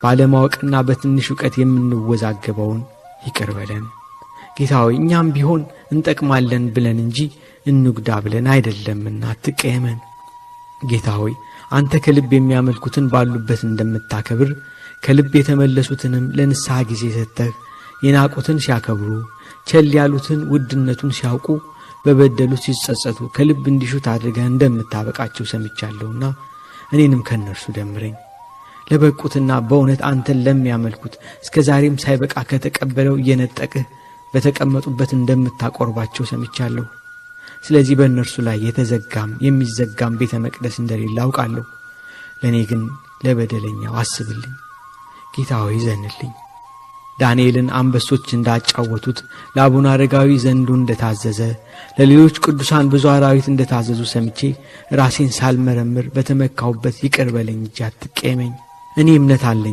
ባለማወቅና በትንሽ እውቀት የምንወዛገበውን ይቅር በለን። ጌታ ሆይ፣ እኛም ቢሆን እንጠቅማለን ብለን እንጂ እንጉዳ ብለን አይደለምና አትቀየመን። ጌታ ሆይ፣ አንተ ከልብ የሚያመልኩትን ባሉበት እንደምታከብር፣ ከልብ የተመለሱትንም ለንስሐ ጊዜ ሰጥተህ የናቁትን ሲያከብሩ፣ ቸል ያሉትን ውድነቱን ሲያውቁ፣ በበደሉት ሲጸጸቱ ከልብ እንዲሹት አድርገህ እንደምታበቃቸው ሰምቻለሁና እኔንም ከእነርሱ ደምረኝ። ለበቁትና በእውነት አንተን ለሚያመልኩት እስከ ዛሬም ሳይበቃ ከተቀበለው እየነጠቅህ በተቀመጡበት እንደምታቆርባቸው ሰምቻለሁ። ስለዚህ በእነርሱ ላይ የተዘጋም የሚዘጋም ቤተ መቅደስ እንደሌለ አውቃለሁ። ለእኔ ግን ለበደለኛው አስብልኝ። ጌታ ሆይ፣ ዘንልኝ። ዳንኤልን አንበሶች እንዳጫወቱት፣ ለአቡነ አረጋዊ ዘንዶ እንደታዘዘ፣ ለሌሎች ቅዱሳን ብዙ አራዊት እንደታዘዙ ሰምቼ ራሴን ሳልመረምር በተመካሁበት ይቅር በለኝ እንጂ አትቀየመኝ። እኔ እምነት አለኝ።